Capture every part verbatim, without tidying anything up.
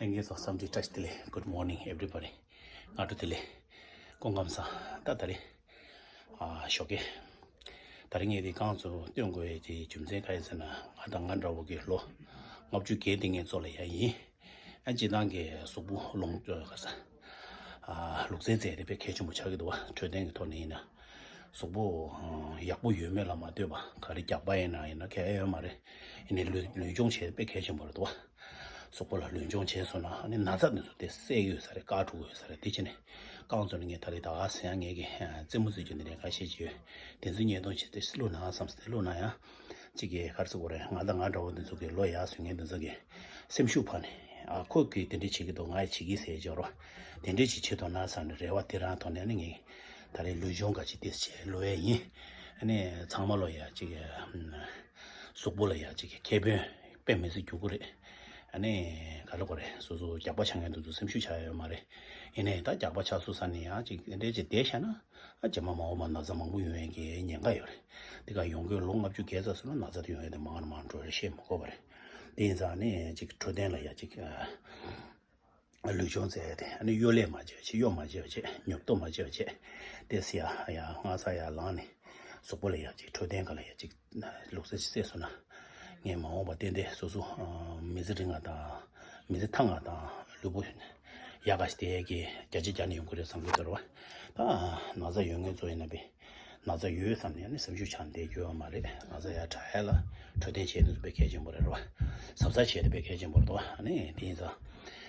ལྷན་རྒྱས་ཚོ་འཚམས་འདྲི་བཀྲ་ཤིས་བདེ་ལེགས། Good morning everybody. སྔ་དྲོ་བདེ་ལེགས། སྐུ་ཁམས་བཟང་། ད་ད་རེས་ཨ་ཞོགས་ཀས། ད་རེས་ངས་དེ་རྐང་བཙུགས་སྟོན་དགོས་ཡས་ཀྱི་རྒྱུ་མཚན་ག་ཡིན་ཟེར་ན། ང་དང་ང་འདྲ་བོ་གི་ལོ་ལྔ་བཅུ་བརྒལ་དེ་ངས་གཙོ་ལ་ཡ་ཡིན། ཨ་སྤྱིར་བཏང་གི་གཟུགས་པོ་ལོངས་སྤྱོད་ག་ས། ཨ་ལུས་རྩལ་རྩེད་དེ་དཔེ་གལ་ཆེན་པོ་ཆགས་ཀྱི་འདུག་བ། འཕྲོད་བསྟེན་གྱི་ཐོག་ནས་ཡིན་ན། གཟུགས་པོ་ཡག་པོ་ཡོད་མེད་ལ་མ་ལྟོས་པ། ག་རེ་རྒྱགས་པ་ཡིན་ན་ཡིན་ན་གལ་ཡོད་མ་རེད། ཡིན་ནའི་ལུས་ལུས་སྦྱོང་བྱེད་དཔེ་གལ་ཆེན་པོ་རེད་འདུག་བ། གཟུགས་པོ་ལ་ལུས་སྦྱོང་བྱས་སོང་ན་ཨ་ནི་ན་ཚ་དེ་ཚོ་དེ་སེལ་གྱི་ཡོད་ས་རེད། བཀག་འགྲོ་གི་ཡོད་ས་རེད། དེ་བྱས་ནས་རྐང་བཙུགས་ནས་ངས་ད་རེས་ད་ག་ཟེ་ཡང་ངས་ཀྱི་རྩེད་མོ་རྩེ་རྒྱུ་འདི་ནས་འགའ་ཤས་ཅིག་ཡོད། དེ་ཚོ་ཉེས་རྡུང་བྱས་ཏེ་བླུགས་ན་བསམ་སྟེ་བླུགས་ན་ཡང་། གཅིག་གིས་ག་རེ་ཟེར་དགོས་རེད། ང་དང་ང་འདྲ་བོ་འདི་ཚོ་གི་ལོ་ཡག་བཟོ་མཁན་འདི་ཚོ་གི་སེམས་ཤུགས་འཕར་ནས། ཨ་ཁོ་གིས་དེ་འདྲས་བྱེད་ཀྱི་འདུག་ང་ཡང་བྱེད་ཀྱི་ཟེར་འཇོག་རོགས། དེ་འདྲས་ཅིག་བྱེད་ཐུབ་ན་བསམ་ནས་རེ་བ་དེ་རང་ཐོག་ནས་ནི་ངས་ད་རེས་ལུས་སྦྱོང་འགའ་ཅིག་ཏོག་ཙམ་བྱས་ལོས་ཡ་ཡིན། ཨ་ནི་ཚང་མ་ལོ་ཡ་གཅིག་གཟུགས་པོ་ལ་ཡ་གཅིག་ཁེ་ཕན་དཔེ་མི་སྲིད་རྒྱུག་གི་རེད། ཨ་ནི་ག་རེ་དགོས་རེད། སོ་སོ་རྒྱགས་པ་ཆགས་མཁན་དེ་ཚོ་སེམས་ཤུགས་ཆག་ཡ་ཡོད་མ་རེད། ཡིན་ནའི་ད་རྒྱགས་པ་ཆགས་སོང་ས་ནས་ཡང་ཅིག་དེ་འདྲས་ཅིག་བསྡད་བཞག་ན། ཨ་རྗེས་མ་མ་འོངས་པ་ན་ཚ་མང་པོ་ཡོང་ཡས་ཀྱི་ཉེན་ཁ་ཡོད་རེད། དེ་ག་ཡོང་གི་ལོ་ལྔ་བཅུ་བརྒལ་ཚར་སོང་ན་ན་ཚ་དེ་ཡོང་ཡས་དེ་མང་རུ་མང་རུ་འགྲོ་རེད། བཤད་མི་དགོས་པ་རེད། དེ་ཡིན་ཙང་ནི་ཅིག་འཕྲོད་བསྟེན་ལ་ཡ་ཅིག་ཨ་ལུས་སྦྱོང་རྩེ་ཡས་དེ། ཨ་ནི་གཡོ་ལས་མ་བྱེད་བྱེད། གཡོ་མ་བྱེད་བྱེད། ཉོབ་ཏོ་མ་བྱེད་བྱེད། དེ་སི་ཡ་ཡ་སྔ་ས་ཡ་ལངས་ནས་གཟུགས་པོ་ལ་ཡ་ཅིག་འཕྲོད་བསྟེན་སྒང་ལ་ཡ་ཅིག་ལུགས་སྲོལ་ཅིག་རྩེས་སོང་ན། ངས་མ་འོངས་པ་ཏན་ཏན་སོ་སོ་ཨ་མི་ཚེ་རིང་བ་དང་མི་ཚེ་ཐང་བ་དང་ལུས་པོ་ཡག་ག་ཞིག་དེ་གི་རྒྱ་ཆེ་རྒྱ་ནས་ཡོང་གི་རེད་བསམ་གྱི་འདུག་རེད་བ། ད་ན་ཚ་ཡོད་མཁན་ཚོ་ཡིན་ན་པས་ན་ཚ་ཡོད་བསམ་ནས་ནི་སེམས་ཤུགས་ཆག་བསྡད་རྒྱུ་ཡོད་མ་རེད། ན་ཚ་ཡར་དྲག་ཡ་ལ་འཕྲོད་བསྟེན་བྱེད་དུས་དཔེ་གལ་ཆེན་པོ་རེད་རེད་བ། གཟབ་གཟབ་བྱེད་དུས་དཔེ་གལ་ཆེན་པོ་རེད་འདུག་ཨ་ནི་དེ་ཡིན་ཙང་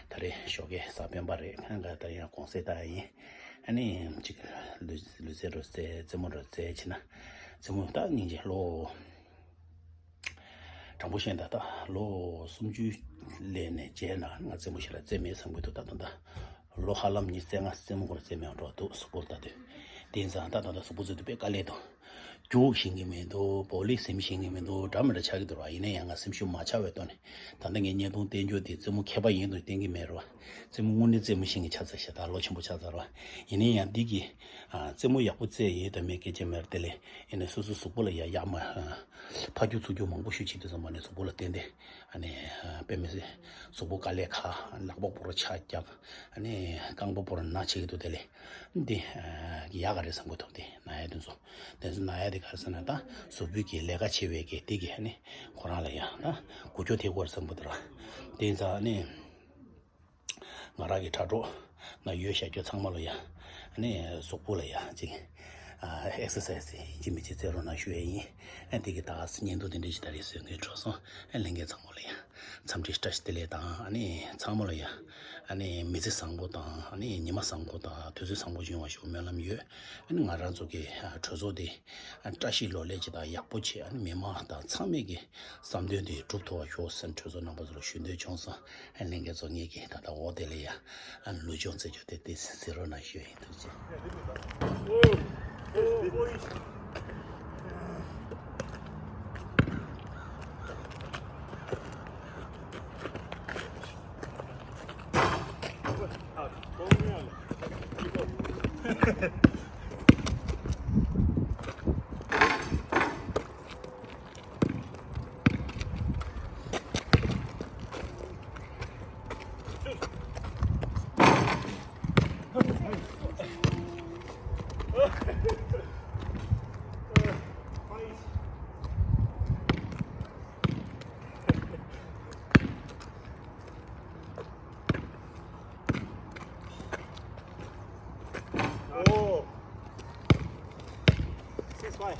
ད་རེས་ཞོགས་ཀས་གཟའ་སྤེན་པ་རེད། ཁ་ཁ་ད་ཡང་དགོང་ཟས་ལྟ་ཡ་ཡིན། ཨ་ནི་ཅིག་ལུས་ལུས་རྩལ་རུ་རྩེ། རྩེད་མོ་རུ་རྩེ་བྱས་ན། རྩེད་མོ་ད་སྙིང་རྗེ་ལོ། དྲང་པོ་བཤད་ན་ད་ལོ་སུམ་ཅུ་ལས་ནས་རྗེས་ན་ང་རྩེད་མོ་ཞིག་ལ་རྩེས་མེད་བསམ་གྱི་འདུག་ད་དུང་ད་ལོ་ཧ་ལམ་ཉི་ཤུ་རྩ་ལྔ་རྩེད་མོ་ཁོ་ར་རྩེས་མེད་འགྲོ་འདུག་གཟུགས་པོ་ལྟ་དུས། དེ་ཡིན་ཙང་ད་དུང་ད་གཟུགས་པོ་རྩེ་དུས་དཔེ་དཀའ་ལས་འདུག་རྒྱུག་ཤེས་ཀྱི་མི་འདུག་བོ་ལི་འཛིན་ཤེས་ཀྱི་མི་འདུག་འདྲ་མི་འདྲ་ཆགས་ཀྱི་འདུག་ར། ཡིན་ན་ཡང་ང་སེམས་ཤུགས་མ་ཆག་པའི་ཐོག་ནས་ད་ལྟ་ངས་བརྙན་ཐུང་བསྟན་རྒྱུ་དེ་རྩེད་མོ་མཁས་པ་ཡིན་དུ་བསྟན་གྱི་མེད་ར། རྩེད་མོ་དངོས་གནས་རྩེད་མོ་ཤེས་མཁན་ཆགས་ཚར་ཤག་ད་ལོ་ཆེན་པོ་ཆགས་ཚར་ར། ཡིན་ན་ཡང་འདི་གི་ཨ་རྩེད་མོ་ཡག་པོ་རྩེས་ཡོད་དང་མེད་སྐད་ཆ་མེད་ར། དེ་ལས་ཡིན་ན་སོ་སོ་གཟུགས་པོ་ལ་ཡ་ཡག་མ་ཨ་ཕར་རྒྱུག་ཚུར་རྒྱུག་མང་པོ་ཞིག་བྱེད་དུས་ཙམ་པ་ནས་གཟུགས་པོ་ལ་བརྟེན་ཏེ་ཨ་ནི་ཨ་དཔེ་མི་སྲིད་གཟུགས་པོ་དཀའ་ལས་ཁག་ལག་པ་པོ་ར་ཆག་རྒྱག་ཨ་ནི་རྐང་པ་པོ་ར་ན་བྱེད་ཀྱི་འདུག་དེ་ལས་འདི་ཨ་ཡག་ག་རེད་བསམ་གྱི་འདུག་དེ་ན་ཡ་དེ་ཚོ་དེ་ཚོ་ན་ཡ་དེ་ག་རེ་ཟེར་ན་ད་གཟུགས་པོའི་གི་ལས་ཀ་བྱེད་པའི་གི་དེ་གི་ཨ་ནི་ཁོ་རང་ལ་ཡ་ད་འགུལ་སྐྱོད་ཐེབས་ཀྱི་ཡོད་རེད་བསམ་གྱི་འདུག་ར། དེ་ཡིན་ཙང་ཨ་ནི། ང་རང་གི་དྲ་གྲོགས་ན་ཡོད་བཞག་རྒྱུ་ཚང་མ་ལ་ཡ། ཨ་ནི་གཟུགས་པོ་ལ་ཡ་ཅིག་ཨ་ཨེག་སར་སའི་སི་ཡིན་གཅིག་མིན་གཅིག་རྩེ་རོགས་གནང་ཞུ་ཡ་ཡིན། ཨ་འདི་གི་ད་ག་སེ་བརྙན་ཐུང་དེ་འདྲ་ཞིག་ད་རེས་བཟོས་ངེས་འགྲོ་སོང་། ཨ་ལྷན་རྒྱས་ཚང་མ་ལ་ཡ། འཚམས་འདྲི་བཀྲ་ཤིས་བདེ་ལེགས་དང་ཨ་ནི་ཚང་མ་ལ་ཡ། ཨ་ནི་མི་ཚེ་བཟང་པོ་དང་ཨ་ནི་ཉི་མ་བཟང་པོ་དང་དུས་ཚོད་བཟང་པོ་ཞིག་ཡོང་བ་ཞུ་སྨོན་ལམ་ཡོད། ཨ་ནི་ང་རང་ཚོ་གི་ཨ་གྲོས་ཚོགས་དེ། ཨ་བཀྲ་ཤིས་ལོ་ལེགས་ཅིག་དང་ཡག་པོ་བྱེད། ཨ་ནི་མི་མང་དང་ཚང་མས་ཀྱི་བསམ་དོན་དེ་འགྲུབ་ཐུབ་པ་ཤོག་ཟེར་གྲོས་ཚོགས་རྣམ་པ་ཚོ་ལ་ཞུ་འདོད་བྱུང་སོང་། ཨ་ལྷན་རྒྱས་ཚོ་ངེད་ཀྱི་ད་ལྟ་འོ་དེ་ལས་ཡ། ཨ་ལུས་སྦྱོང་རྩེ་རྒྱུ་དེ་དེ་ཟེར་རོགས་གནང་ཞུ་ཡིན། ཐུགས་རྗེ་ཆེ། Oh. Six five.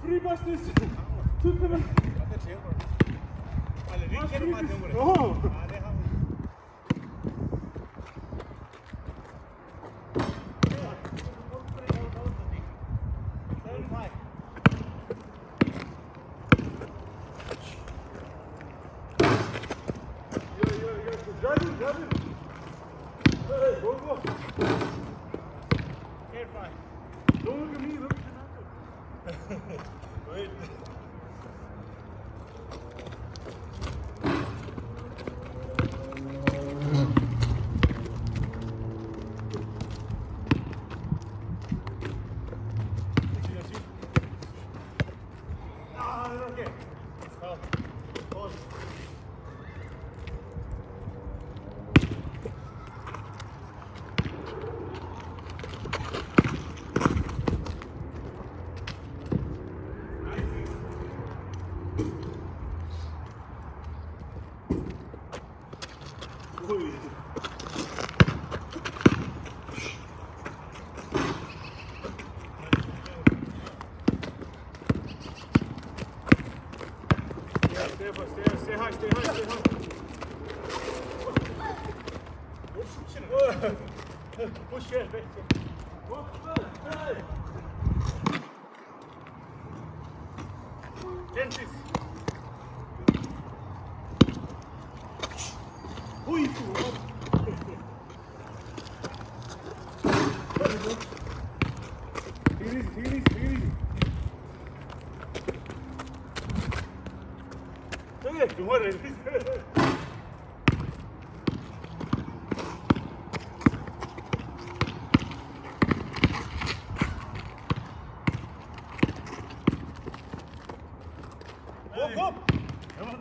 Free bus this. Oh. Hey, go, go. Can't find. Don't look at me, look at the number. Wait. Stay, stay, stay high, stay high, stay high. Push here, back. Ten six. Who is you? Release, release, release. Take it, tomorrow release. Go, go. Come on.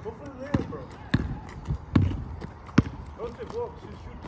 Go for the layup, bro. Don't say go, just shoot.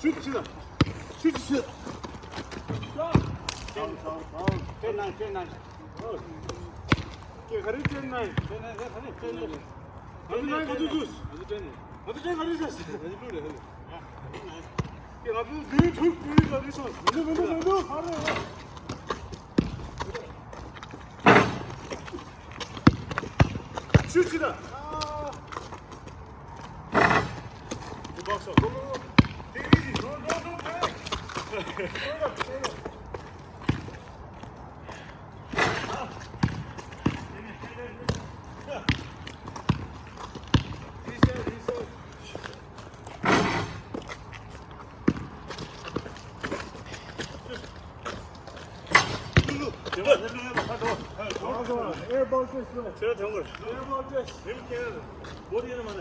Shoot, shoot. Shoot, shoot. Down, down, down. Ten nine, ten nine. Okay, Hari, ten nine. Ten nine, Hari, ten nine. Hari, nine, Hari, sus. Hari, ten nine. Hari, ten, Hari, sus. Hari, two, Hari. Okay, Hari, two, two, two, Hari, sus. Menu, menu, menu. Hari. Shoot, shoot. Good box up. Go, go, go. Take it easy. Don't, don't, don't panic. Straight up, straight up. Reset, reset. Air ball this way. Air ball this. Air ball this. Air ball this way.